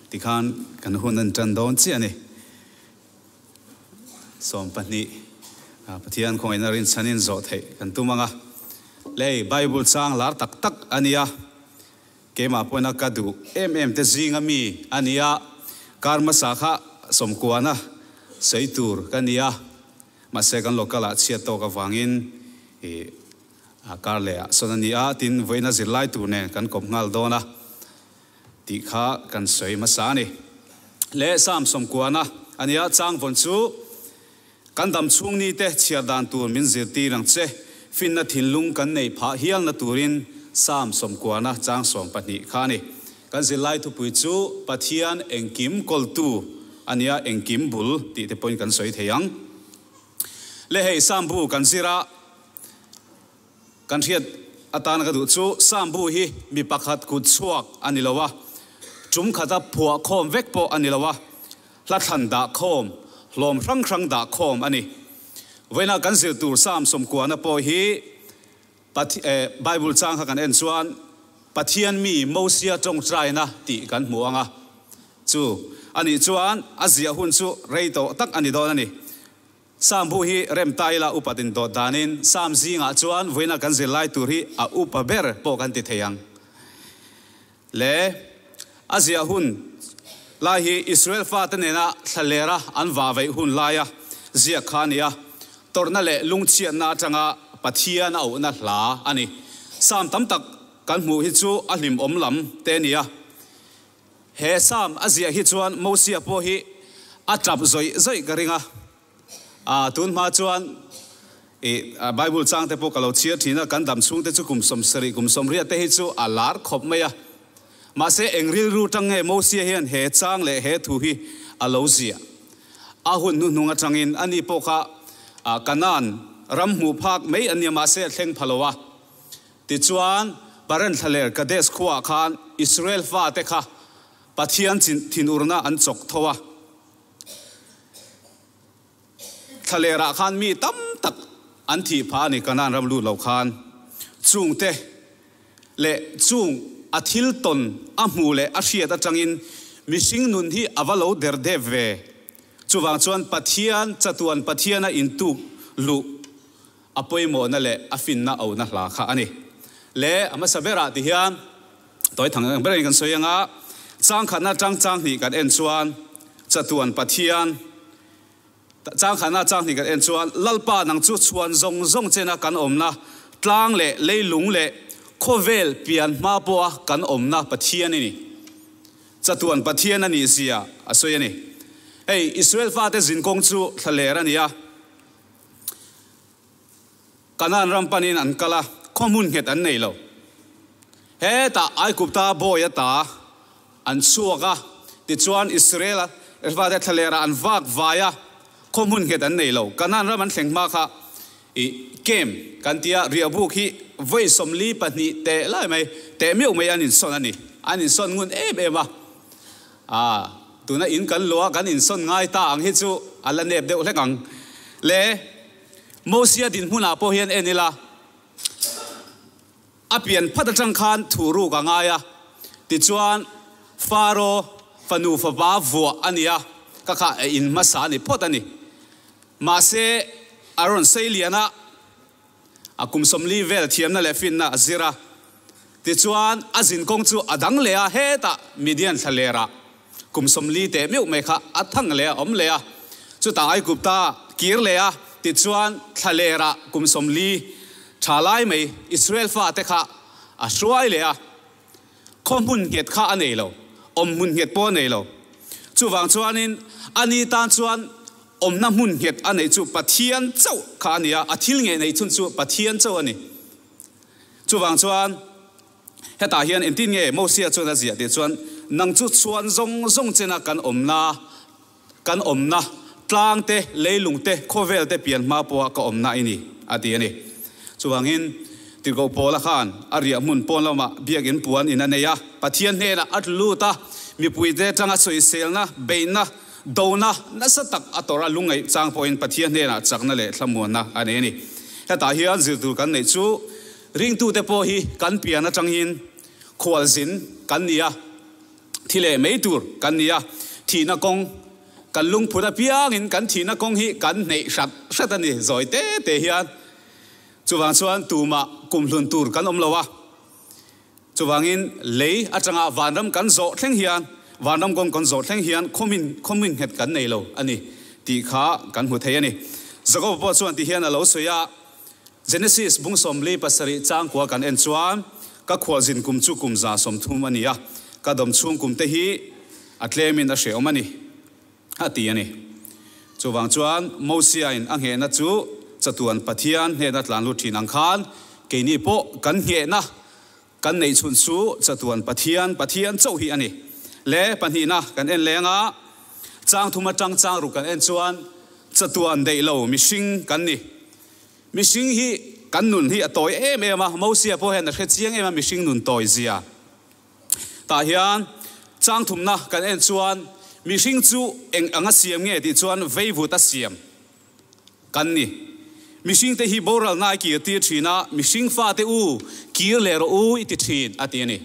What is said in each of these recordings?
Tikhan kan hun an tan dawn chiah a ni. 20 Pathian khawngaihna rinchhanin zawh theih kan tum ang a. Lei Bible chang lar tak tak a nia. Keimah pawhin a ka duh em em te zinga mi a nia. Kar hmasa kha sawmkuana sawi tur ka nia. Mahse kan local ah chhiat tawk avangin i kar leh ah sawn a ni a, tin vawiina zirlai tur nen kan kawp nghal dawn a tih kha kan sawi hmasa a ni. Le Psalm 90 a nia, chang vawn chu kan dam chhung ni te chhiar dan tur min zirtir ang che, finna thinlung kan neih phah hialna turin Psalm 90 chang 12 kha a ni. Kan zirlai thupui chu Pathian engkim kawltu a nia, engkim bul tih te pawhin kan sawi thei ang. Le hei Psalm bu kan zir a, kan hriat atana ka duh chu Psalm bu hi mi pakhat kut chhuak a ni lo a, tum khata phuah khawm vek pawh a ni lo a, hla thlan dah khawm, hlawm hrang hrang dah khawm a ni. Vawiinah kan zir tur Psalm 90 pawh hi Bible chang kha kan en chuan Pathian mi Mosia tawngtaina tih kan hmu ang a, chu a nih chuan a ziah hun chu rei tawh tak a ni dawn a ni. Psalm bu hi rem ta ila upat in dawt danin Psalm zingah chuan vawiina kan zirlai tur hi a upa ber pawh kan ti thei ang. Le a ziah hun lai hi Israel fate nena thlalera an vaveih hun laia ziak kha a ni a, tawrhna leh lungchhiatna atanga Pathian a auhna hla a ni. Psalm tam tak kan hmuh hi chu a hlimawm lam te a ni a. He Psalm a ziah hi chuan Mosia pawh hi a tap zawih zawih ka ring a. A, tun hma chuan i Bible chang te pawh ka lo chhiar thin a, kan dam chhung te chu kum 70, kum 80 te hi chu a lar khawp mai a. Mahse eng rilru tang nge Mosia hian he chang leh he thu hi a lo ziah? A hun hnuhnung atangin ani pawh kha Kanaan ram hmuh phak mai a nia, mahse a thleng pha lo a. Tichuan, Paren thlaler Kadesh khuaah khan Israel fate kha Pathian thinurna an chawk tho a. Thlalerah khan mi tam tak an thih phah a ni, Kanaan ram lut lo khan. Chungte leh chung a thil tawn a hmuh leh a hriat atangin mihring nun hi a va lo der dep ve. Chuvang chuan Pathian, chatuan Pathiana intuk luh a pawimawhna leh a finna ohna hla kha a ni. Le a hmasa berah ti hian Tawi thang ang berin kan sawi anga, chang khatna atang chang hnih kan en chuan chatuan Pathian, chang khatna chang hnih kan en chuan Lalpa nang chu chhuan zawng zawng chena kan awmna tlang leh leilung leh khawvel pian hma pawha kan awmna Pathian i ni. Chatuan Pathian a nih zia a sawi a ni. Hei Israel fate zinkawng chu thlaler a ni a. Kanaan ram panin an kal a, khaw hmun nghet an nei lo. Hetah Aigupta bawi ata an chhuak a, tichuan Israel fate thlalerah an vak vai a, khaw hmun nghet an nei lo. Kanaan ram an thleng hma kha i camp kan tia riahbuk hi vawi 42 teh lai mai, teh meuh mai an insawn a ni. An insawn ngun em em a. A, tuna in kan luah kan insawn ngai ta ang hi chu a la nep deuh hlek ang le. Mosia dinhmunah pawh hian en ila, a pian phat atang khan thu ruk a ngai a, tichuan Faro fanu fapa vuah a ni a, ka kha a in hmasa a ni phawt a ni. Mahse, a rawn sei lian a, a kum 40 vel thiamna leh finna a zir a, tichuan a zinkawng chu a dang leh a, hetah Midian thlalerah Kum 40 teh meuh mai kha a thang leh a awm leh a, chutah Aigupta kir leh a, tichuan thlalerah kum 40 tha lai mai Israel fate kha a hruai leh a, khaw hmun nghet kha a nei lo, awm hmun nghet pawh a nei lo. Chuvang chuanin ani tan chuan awmna hmun nghet a neih chu Pathian chauh kha a ni a, a thil ngei neih chhun chu Pathian chauh a ni. Chuvang chuan. Hetah hian engtin nge Mosia chuan a ziah tih chuan, Nang chu chhuan zawng zawng chena kan awmna, kan awmna, tlang te, leilung te, khawvel te pian hma pawha ka awmna i ni, a ti a ni. Chuvangin, Tirhkoh Paula khan a riah hmun pawn lamah biakinn puan in a nei a, Pathian hnenah a tlu lut a, mipuite atanga sawiselna, beihna, dona nasa tak a tawrh a, lungngaih chang pawhin Pathian hnenah chakna leh thlamuanna a nei a ni. Hetah hian zir tur kan neih chu, Ringtute pawh hi kan pian atangin khualzin kan ni a, Thi leh mai tur kan ni a, thihna kawng kan lungphut apiangin kan thihna kawng hi kan hneih hrat hrat a ni zawi te te hian. Chuvang chuan tumah kumhlun tur kan awm lo a, chuvangin lei atanga vanram kan zawh thleng hian, vanram kawng kan zawh thleng hian khawmin khawmin nghet kan nei lo a ni tih kha kan hmu thei a ni. Jakoba pawh chuan ti hian a lo sawi a. Genesis bung 47 changkua kan en chuan, Ka khualzin kum chu kum 130 a ni a, ka dawm chhung kum te hi a tlemin a hrehawm a ni, a ti a ni. Chuvang chuan Mosiain a nghehna chu chatuan Pathian hnehna tlan lut thin ang khan keini pawh kan nghehna kan neih chhun chu chatuan Pathian, Pathian chauh hi a ni. Le pahnihna kan en leng a, chang thum atang chang ruk kan en chuan chatuan deih lo mihring kan ni. Mihring hi kan nun hi a tawi em em a, Mosia pawh hian a hre chiang em a mihring nun tawi zia. Tah hian chang thumna kan en chuan mihring chu eng anga siam nge tih chuan veivut a siam kan ni. Mihring te hi boralna i kir tir thin a, mihring fate u kir leh rawh u i ti thin a ti a ni.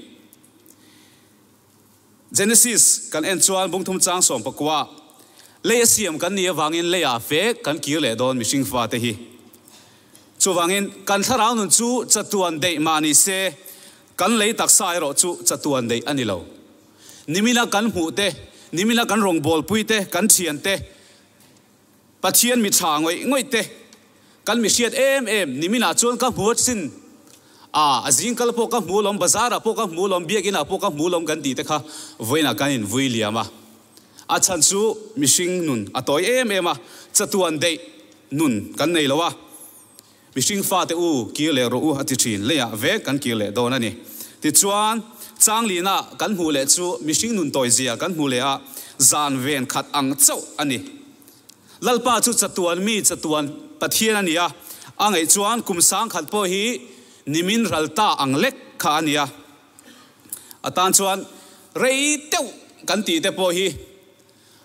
Genesis kan en chuan bungthum chang 19 lei a siam kan nih avangin leiah fek kan kir leh dawn mihring fate hi. Chuvangin kan thlarau nun chu chatuan deih mah ni se, kan lei taksa erawh chu chatuan deih a ni lo. Nimina kan hmuh te, nimina kan rawngbawlpui te, kan thian te, Pathian mi tha ngawih ngawih te, kan mi hriat em em, niminah chuan ka hmu asin, a a zing kal pawh ka hmu lawm, bazar ah pawh ka hmu lawm, biakin ah pawh ka hmu lawm kan tih te kha vawiinah kan in vui liam a. A chhan chu mihring nun a tawi em em a, chatuan deih nun kan nei lo a. Mihring fate u, kir leh rawh u a ti thin, leiah vek kan kir leh dawn a ni. Tichuan, Changlina kan hmuh leh chu mihring nun tawizia kan hmuh leh a, zan ven khat ang chauh a ni. Lalpa chu chatuan mi chatuan Pathian a ni a, a ngaih chuan kum sangkhat pawh hi nimin ral ta ang lek kha a ni a. A tan chuan rei deuh kan tih te pawh hi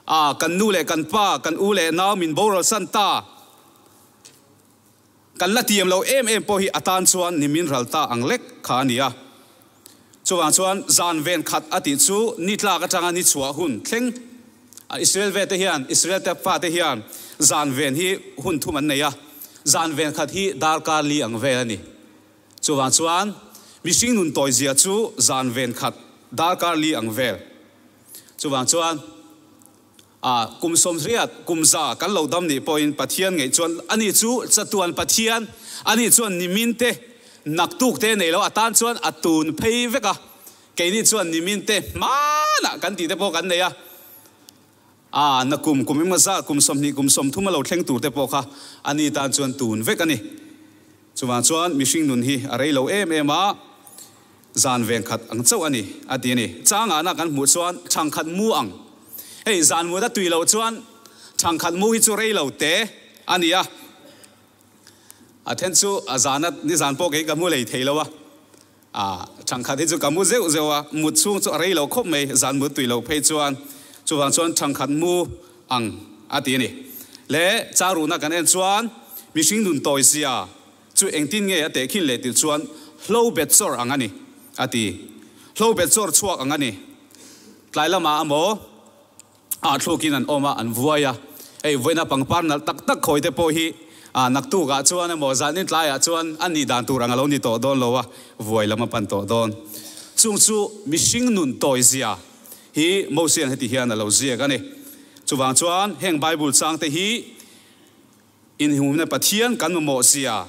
a, kan nu leh kan pa, kan u leh nau min boralsan ta. Kan la tiam lo em em pawh hi a tan chuan nimin ral ta ang lek kha a ni a. Chuvang chuan zan ven khat a tih chu ni tlak atanga ni chhuah hun thleng a Israel ve te hian, Israel te fate hian zan ven hi hun thum an nei a, zan ven khat hi darkar li ang vel a ni. Chuvang chuan mihring nun tawizia chu zan ven khat darkar li ang vel. Chuvang chuan. A, kum sawmriat, kum za kan lo dam nih pawhin Pathian ngeih chuan ani chu chatuan Pathian, ani chuan nimin te, naktuk te nei lo, a tan chuan a tun phei vek a, keini chuan nimin te hmanah kan tih te pawh kan nei a, a, nakum kum engmaw zat, kum 20, kum 30 a lo thleng tur te pawh kha ani tan chuan tun vek a ni. Chuvang chuan mihring nun hi a rei lo em em a. Zan veng khat ang chauh a ni, a ti a ni. Changahna kan hmuh chuan chhang khat mu ang. Hei, zan mut a tui loh chuan chhang khat mu hi chu rei lo te a ni a. A then chu a zana nizan pawh kei ka mu lei thei lo a. A, chhang khat hi chu ka mu zeuh zeuh a, mut chhung chu a rei lo khawp mai, zan mut tui loh phei chuan. Chuvang chuan chhang khat mu ang a ti a ni. Le, charuhna kan en chuan mihring nun tawi zia Chu engtin nge a tehkhin leh tih chuan hlo bet chawr ang a ni, a ti. Hlo bet chawr chhuak ang a ni. Tlai lamah a maw ah thlukin an awm a, an vuai a. Hei vawiina pangpar nalh tak tak khawi te pawh hi naktukah chuan emaw zanin tlaiah chuan a nih dan tur ang a lo ni tawh dawn lo a, vuai lam a pan tawh dawn. Chung chu mihring nun tawizia hi Mosian heti hian a lo ziak a ni. Chuvang chuan heng Bible changte hi Inhumna Pathian kan mamawh zia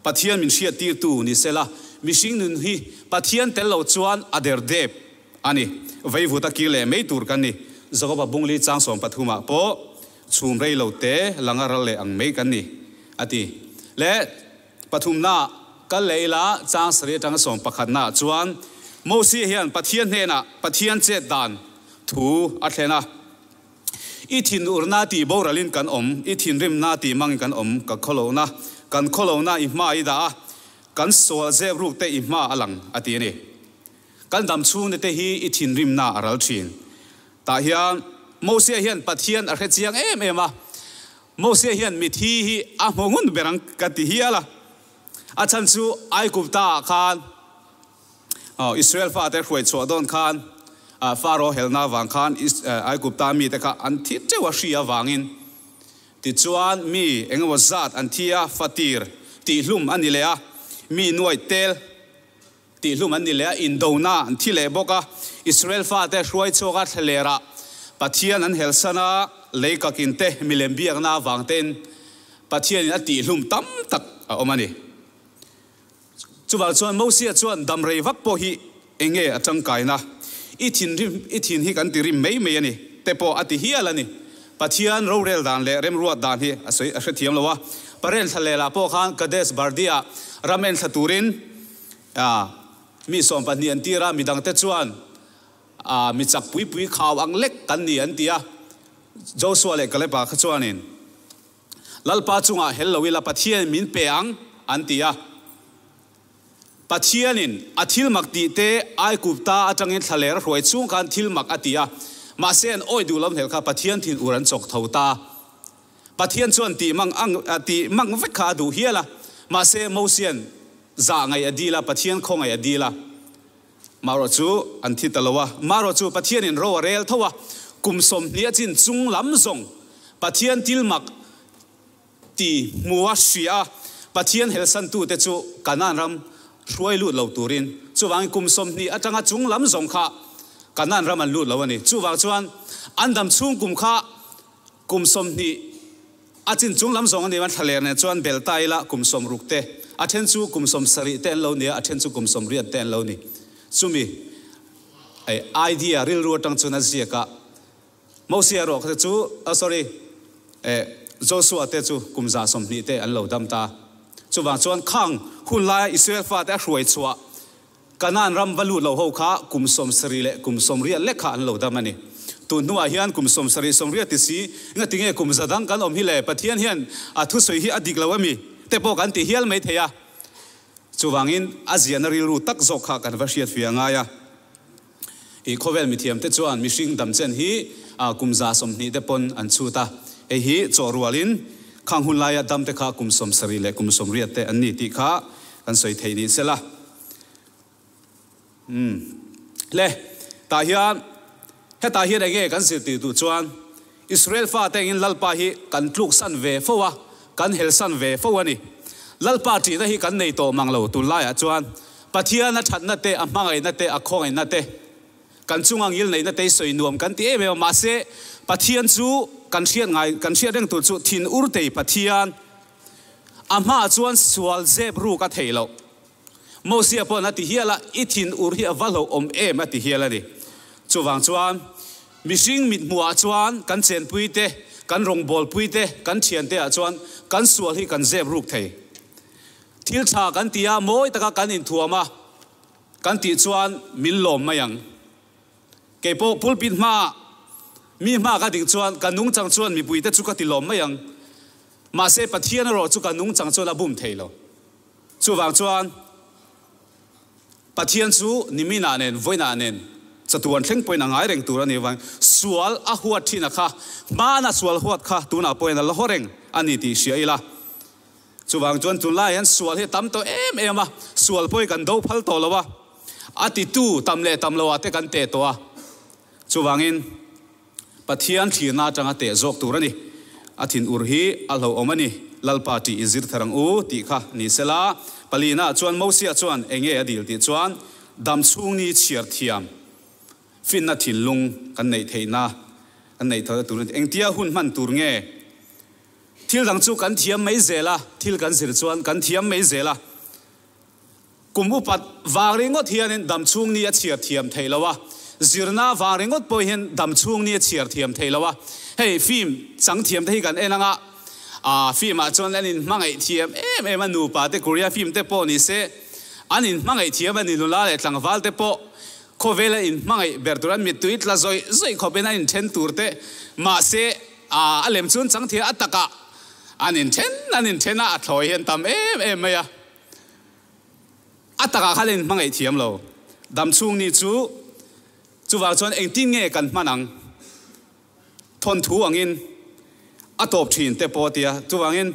Pathian min hriattirtu ni sela, mihring nun hi Pathian tel lo chuan a der dep a ni. Veivut a kir leh mai tur kan ni. Jakoba bungli chang 13 ah pawh chhum rei lo te langa ral leh ang mai kan ni, a ti. Le pathumna kal leh ila chang sarih atanga 11 naah chuan Mosia hian Pathian hnenah Pathian chet dan thu a thlen a. I thinurna tih boralin kan awm, i thinrimna tih mangin kan awm, ka khawlohna, kan khawlohna i hma i dah a, kan sual zep ruk te i hma a lang, a ti a ni. Kan dam chhungte te hi i thinrimna a ral thin. Tah hian Mosia hian Pathian a hre chiang em em a, Mosia hian mithi hi a hmu ngun ber ang ka ti hial a, a chhan chu Aigupta ah khan Israel fate hruai chhuah dawn khan Faro helna avang khan Aigupta mite kha an thi teuh a hri avangin. Tichuan mi engemaw zat an thi a, fatir tihhlum a ni leh a, mi nuai tel tihhlum an ni leh a, indona an thi leh bawk a. Israel fate hruai chhuak a thlalerah Pathian an helsan a, lei kakin te milem biakna avang tein Pathianin a tihhlum tam tak a awm a ni. Chuvang chuan Mosia chuan dam rei vak pawh hi eng nge a tangkaina? I thinrim, i thin hi kan ti rim mai mai a ni, te pawh a ti hial a ni. Pathian rorel dan leh remruat dan hi a sawi a hrethiam lo a. Paren thlalela pawh khan Kadesh Bardia ram en thla turin mi 12 an tir a, midangte chuan mi chak pui pui khau ang lek kan ni an ti a. Joshua leh Kaleba kha chuanin Lalpa chungah hel lo ila Pathianin min pe ang, an ti a. Pathianin a thil mak tih te Aigupta atangin thlaler a hruai chung khan thil mak a ti a. Mahse an awih duh lo hmel kha Pathian thin ur an chawk tho ta. Pathian chuan tih mang ang tih mang vek kha a duh hial a. Mahse Mosian zah ngaih a dil a, Pathian khawngaih a dil a. Marawh chu an thi ta lo a. Marawh chu Pathianin ro a rel tho a, kum 20 a chin chung lam zawng Pathian tilmak ti hmu a hria a, Pathian helsantute chu Kanaan ram hruai lut lo turin. Chuvangin kum 20 atanga chung lam zawng kha Kanaan ram an lut lo a ni. Chuvang chuan an dam chhung kum kha Kum 20 a chin chung lam zawng a ni a, thlaler nen chuan bel ta ila kum 60 te, a then chu kum 70 te an lo ni a, a then chu kum 80 te an lo ni. Chumi idea rilru atang chuan a ziak a, Mosia erawh kha chu, oh sorry, Joshua te chu kum 120 te an lo dam ta. Chuvang chuan khang hun laia Israel fate a hruai chhuah Kanaan ram va lut lo ho kha kum 70 leh kum 80 lek kha an lo dam a ni. Tun hnuah hian kum 70, 80 ti si, ngati nge kum za dang kan awm hi le? Pathian hian a thusawi hi a dik lo ami? Te pawh kan ti hial mai thei a. Chuvangin a ziahna rilru tak zawk kha kan va hriat fia ngai a. I khawvel mithiamte chuan mihring damchen hi kum 120 te pawn an chhut a. Hei hi chaw rualin khang hun laia damte kha kum 70 leh kum 80 te an ni tih kha kan sawi thei ni sela. Umm. Le, tah hian, hetah hian enge kan zirtir duh chuan, Israel fate angin Lalpa hi kan tluksan ve fo a, kan helsan ve fo a ni. Lalpa ṭihna hi kan nei tawh mang lo tunlaiah chuan, Pathian a ṭhatna te, a hmangaihna te, a khawngaihna te, kan chunga ngilneihna te hi sawi nuam kan ti em em a, mahse, Pathian chu kan hriat ngai, kan hriat reng tur chu thin ur tei Pathian, a hmaah chuan sual zep ruk a theih loh. Mosia paw'n a ti hial a, I thin ur hi a va hlauhawm em a ti hial a ni. Chuvang chuan, mihring mithmuhah chuan kan chenpui te, kan rawngbawlpui te, kan thiante ah chuan kan sual hi kan zep ruk thei. Thil tha kan ti a, mawi taka kan inthuam a, kan tih chuan min lawm mai ang. Kei pawh pulpit hmaah mi hma ka ding chuan ka nungchang chuan mipuite chu ka ti lawm mai ang. Mahse, Pathian erawh chu ka nungchang chuan a bum thei lo. Chuvang chuan Pathian chu niminah nen, vawiinah nen chatuan thleng pawhin a ngai reng tur a ni avangin sual a huat thin a kha, hmana sual huat kha tunah pawhin a la haw reng a ni tih hria ila. Chuvang chuan tunlaiah hian sual hi a tam tawh em em a, sual pawh hi kan do phal tawh lo a, a titu tam leh tam loah te kan teh tawh a. Chuvangin. Pathian thlirna atanga teh zawk tur a ni. A thin ur hi a hlauhawm a ni. Lalpa tih i zir thar ang u tih kha ni sela. Palina chuan Mosia chuan eng nge a dil tih chuan dam chhung ni chhiar thiam finna thinlung kan neih theihna kan neih thar tur a ni. Engtia hun hman tur nge? Thil dang chu kan thiam mai zel a, thil kan zir chuan kan thiam mai zel a. Kum upat vang ringawt hianin dam chhung ni a chhiar thiam theih lo a, zirna vang ringawt pawh hian dam chhung ni a chhiar thiam theih lo a. Hei film chang thiam te hi kan en anga, aa film ah chuan an in hmangaih thiam em em a, nupa te Korea film te pawh ni se an in hmangaih thiam a ni, nula leh tlangval te pawh khawvel a in hmangaih ber tur an mittui tla zawih zawih khawp in an in then tur te mahse aa a lem chuan chang thiam a takah an in then an in then a, a thlawi hian tam em em mai a. A takah khan in hmangaih thiam lo. Dam chhung ni chu chuvang chuan engtin nge kan hman ang? Thawnthu angin a tawp thin te pawh a ti a. Chuvangin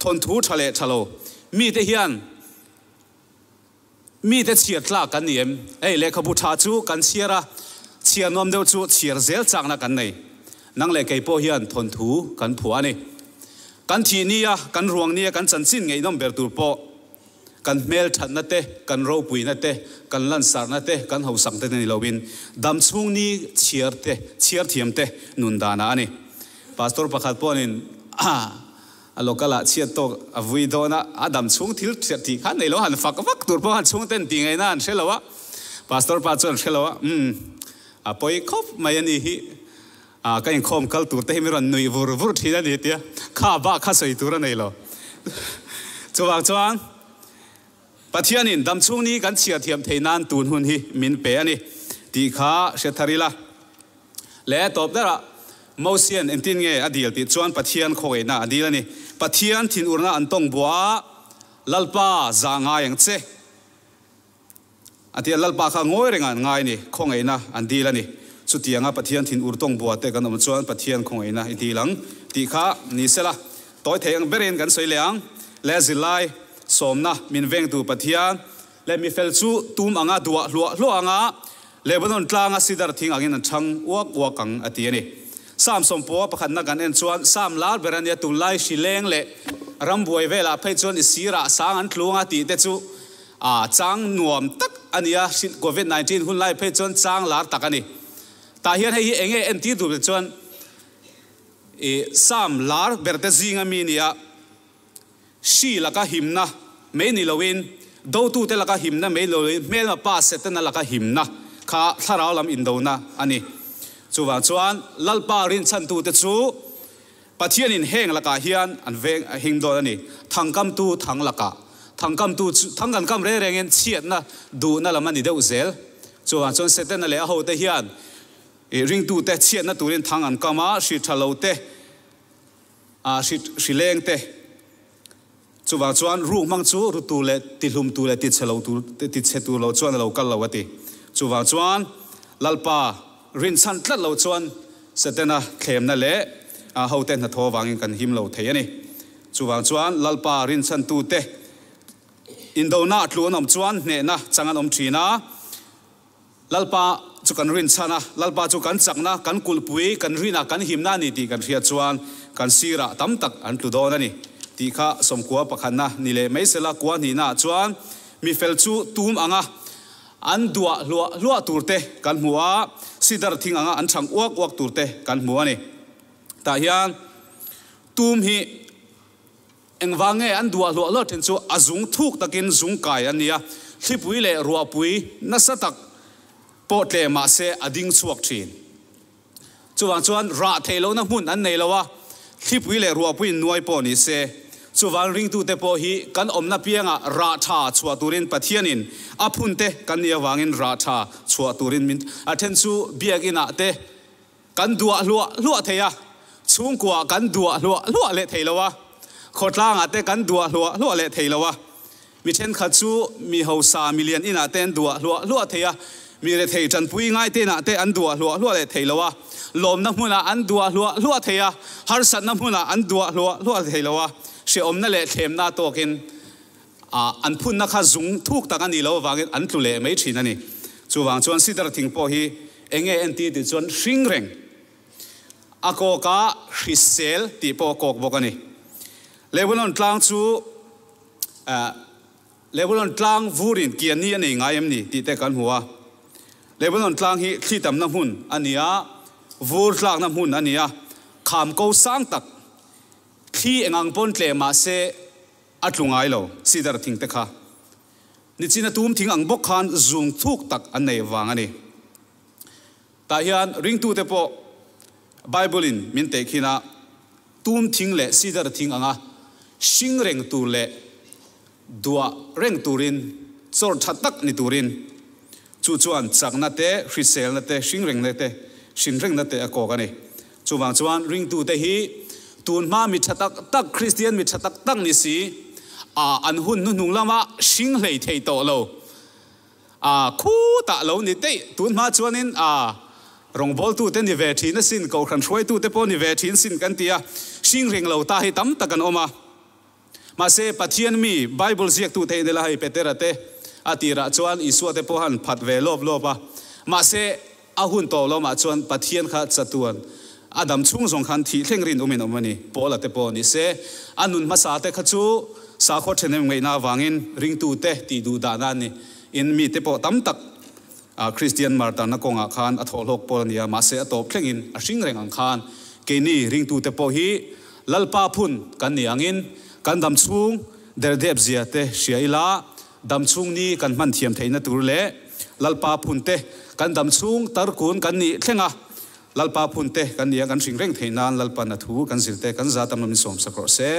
thawnthu tha leh tha lo mite hian mite chhiar tlak kan ni em? Hei lehkhabu tha chu kan chhiar a. Chhiar nuam deuh chu chhiar zel chakna kan nei. Nang leh kei pawh hian thawnthu kan phuah a ni. Kan thih nia, kan ruang nia kan chanchin ngaihnawm ber tur pawh kan hmel thatna te, kan ropuina te, kan lansarna te, kan hausak te ni loin dam chhung ni chhiar te, chhiar thiam te nun danah a ni. Pastor pakhat pawhin a local ah chhiat tawk a vui dawn a, a dam chhung thil thiat tih kha nei lo han fak vak tur pawh han chhungten tih ngaihna an hre lo a, Pastor pa chuan hre lo a, umm a pawi khawp mai a ni hi, a ka inkhawm kal tur te hi mi rawn nuih vur vur thin a ni tia kha bak kha sawi tur a nei lo. Chuvang chuan Pathianin dam chhung ni kan chhiar thiam thei nan tun hun hi min pe a ni tih kha hre thar ila. Leh tawp derah Mosian engtin nge a dil tih chuan Pathian khawngaihna a dil a ni. Pathian thinurna an tawng buah a, Lalpa zah ngai ang che. A ti a, Lalpa kha ngawi rengah an ngai a ni, khawngaihna an dil a ni. Chutianga Pathian thinur tawng buah te kan awm chuan Pathian khawngaihna i dil ang tih kha ni sela. Tawi thei ang berin kan sawi leh ang. Leh zirlai sawmna min vengtu Pathian Leh mi fel chu tum anga duah hluah hluah anga Lebanon tlanga sidar thing angin an chhang uak uak ang a ti a ni. Sam sawmpua pakhatna kan en chuan Sam lar ber a nia tunlai hri leng leh rambuai velah phei chuan i sirah sang an tlu anga tih te chu a chang nuam tak a nia hri Covid 19 hun lai phei chuan chang lar tak a ni. Tah hian hei hi enge entir duh te chuan i Sam lar ber te zinga mi nia. Hri laka himna mai ni loin, dotute laka himna mai loin, hmelma pa Setana laka himna kha thlarau lam indona a ni. Chuvang chuan Lalpa rinchhantute chu Pathianin heng lakah hian an veng a hing dawn a ni. Thangkamtu thang lakah. Thangkamtu chu thang kan kam reng rengin chhiatna duhna lam a ni deuh zel. Chuvang chuan Setana leh a hote hian ringtute chhiatna turin thang an kam a, hri tha lote, A hri hri leng te. Chuvang chuan ruk hmang chu ru tur leh tihlum tur leh tichhe lo tur tichhe tur lo chuan a lo kal lo a ti. Chuvang chuan Lalpa rinchhan tlat lo chuan Setana thlemna leh a hote hnathawh avangin kan him lo thei a ni. Chuvang chuan Lalpa rinchhantute indona tlu an awm chuan hnehna chang an awm thin a. Lalpa chu kan rinchhan a, Lalpa chu kan chakna, kan kulhpui, kan rina, kan himna a ni tih kan hriat chuan kan sirah tam tak an tlu dawn a ni tih kha sawmkua pakhatna ni leh mai sela kua hnihnaah chuan mi fel chu tum anga an duah hluah hluah turte kan hmu a, sidar thing anga an chhang uak uak turte kan hmu a ni. Tah hian tum hi. Engvang nge an duah hluah hluah thin chu a zung thuk takin zung kai an ni a, thlipui leh ruahpui nasa tak pawh tle mah se a ding chhuak thin. Chuvang chuan rah theih lohna hmun an nei lo a, thlipui leh ruahpuiin nuai pawh ni se, chuvang ringtute pawh hi kan awmna piangah rah tha chhuah turin Pathianin a phunte kan nih avangin rah tha chhuah turin min a then chu biakinah te Kan duah hluah hluah thei a, chhungkuaah kan duah hluah hluah leh thei lo a, khawtlangah te kan duah hluah hluah leh thei lo a. Mi thenkhat chu mi hausa mi lian inah te an duah hluah hluah thei a, mi rethei tanpui ngai te inah te an duah hluah hluah leh thei lo a, lawmna hmunah an duah hluah hluah thei a, harsatna hmunah an duah hluah hluah thei lo a, hrehawmna leh thlemna tawkin an phunna kha zung thuk tak a nih loh avangin an tlu leh mai thin a ni. Chuvang chuan sidar thing pawh hi eng nge entir tih chuan hring reng a kawk a, hrisel tih pawh a kawk bawk a ni. Lebanon tlang chu Lebanon tlang vurin kian ni a nei ngai em ni tih te kan hmu a. Lebanon tlang hi thli tamna hmun a ni a, vur tlakna hmun a ni a, kham ko sang tak thli engang pawn tleh mah se A tlu ngai lo, sidar thing te kha nichin a tum thing ang bawk khan zung thuk tak an nei vang a ni. Tah hian ringtute pawh Bible in min tehkhin a, tum thing leh sidar thing anga hring reng tur leh duah reng turin chawr tha tak ni turin chu chuan chakna te, hriselna te, hring rengna te, hrin rengna te a kawk a ni. Chuvang chuan ringtute hi tun hma mi tha tak tak, Kristian mi tha tak tak ni si, a an hun hnuhnung lama hring hlei thei tawh lo, a khutah lo ni teih. Tun hma chuanin a rawngbawltute ni ve thin asin, kohhran hruaitute pawh ni ve thin sin kan ti a, hring reng lo ta hi tam tak an awm a. Mahse, Pathian mi, Bible ziaktute in ila hei Petera te a tirah chuan Isua te pawh han phat ve lawp lawp a. Mahse, a hun tawp lamah chuan Pathian kha chatuan a dam chhung zawng khan thih thleng rinawmin awm a ni. Paula te pawh ni se, a nun hmasa te kha chu sakhaw thenem ngaihna avangin ringtute tih duh dahna a ni. In mite pawh tam tak Kristian martarna kawngah khan a thawhhlawk pawl a ni a, mahse a tawp thlengin a hring reng ang khan keini ringtute pawh hi Lalpa phun kan ni angin kan dam chhung derdep zia te hria ila, dam chhung ni kan hman thiam theihna tur leh Lalpa phun te kan dam chhung tarkun kan nih thleng a, Lalpa phun te kan ni a, kan hring reng theih nan Lalpan a thu kan zir te kan za tam lo min sawm sak rawh se.